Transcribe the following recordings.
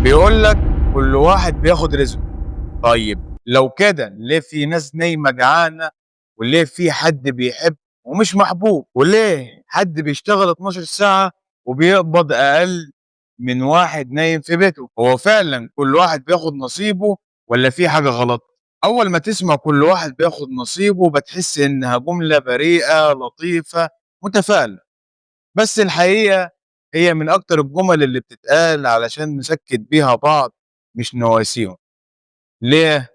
بيقول لك كل واحد بياخد رزقه. طيب لو كده ليه في ناس نايمة جعانة، وليه في حد بيحب ومش محبوب، وليه حد بيشتغل 12 ساعة وبيقبض أقل من واحد نايم في بيته؟ هو فعلا كل واحد بياخد نصيبه ولا في حاجة غلط؟ أول ما تسمع كل واحد بياخد نصيبه بتحس إنها جملة بريئة لطيفة متفائلة، بس الحقيقة هي من أكتر الجمل اللي بتتقال علشان نسكت بيها بعض مش نواسيهم. ليه؟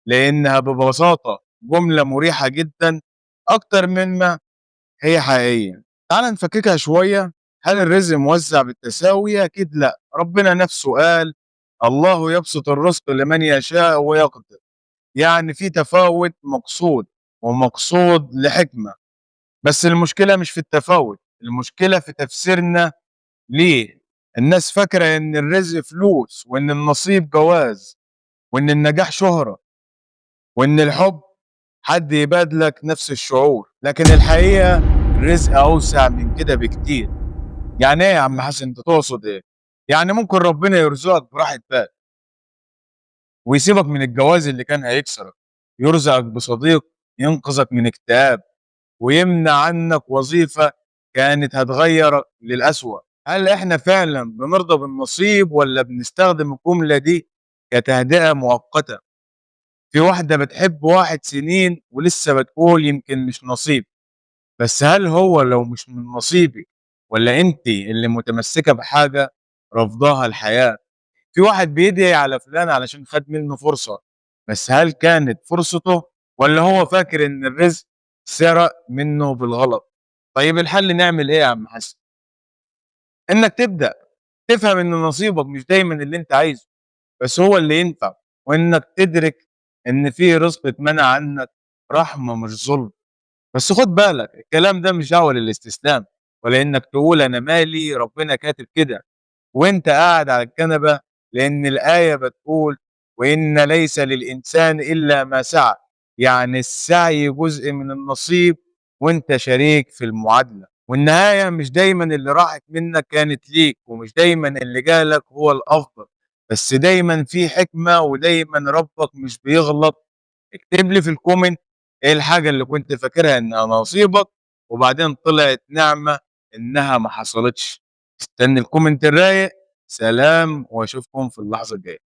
لأنها ببساطة جملة مريحة جدا أكتر مما هي حقيقية. تعال نفككها شوية. هل الرزق موزع بالتساوي؟ أكيد لا. ربنا نفسه قال الله يبسط الرزق لمن يشاء ويقدر، يعني في تفاوت مقصود ومقصود لحكمة. بس المشكلة مش في التفاوت، المشكلة في تفسيرنا ليه. الناس فاكرة إن الرزق فلوس، وإن النصيب جواز، وإن النجاح شهرة، وإن الحب حد يبادلك نفس الشعور. لكن الحقيقة الرزق أوسع من كده بكتير. يعني إيه يا عم حسن، أنت تقصد إيه؟ يعني ممكن ربنا يرزقك براحة بال ويسيبك من الجواز اللي كان هيكسرك، يرزقك بصديق ينقذك من اكتئاب، ويمنع عنك وظيفة كانت هتغيرك للأسوأ. هل إحنا فعلا بنرضى بالنصيب ولا بنستخدم الجملة دي كتهدئة مؤقتة؟ في واحدة بتحب واحد سنين ولسه بتقول يمكن مش نصيب، بس هل هو لو مش من نصيبي ولا انت اللي متمسكة بحاجة رفضاها الحياة؟ في واحد بيدعي على فلان علشان خد منه فرصة، بس هل كانت فرصته ولا هو فاكر ان الرزق سرق منه بالغلط؟ طيب الحل نعمل ايه يا عم حسن؟ انك تبدأ تفهم ان نصيبك مش دايما اللي انت عايزه، بس هو اللي ينفع، وانك تدرك ان في رزق اتمنع عنك رحمة مش ظلم. بس خد بالك، الكلام ده مش دعوة للاستسلام، ولا انك تقول انا مالي ربنا كاتب كده وانت قاعد على الكنبة، لان الآية بتقول وإن ليس للإنسان إلا ما سعى، يعني السعي جزء من النصيب وانت شريك في المعادلة. والنهاية مش دايما اللي راحت منك كانت ليك، ومش دايما اللي جالك هو الأفضل، بس دايما في حكمة، ودايما ربك مش بيغلط. اكتب لي في ال comment ايه الحاجة اللي كنت فاكرها انها نصيبك وبعدين طلعت نعمة انها ما حصلتش. استني ال comment الرايق. سلام، واشوفكم في اللحظة الجاية.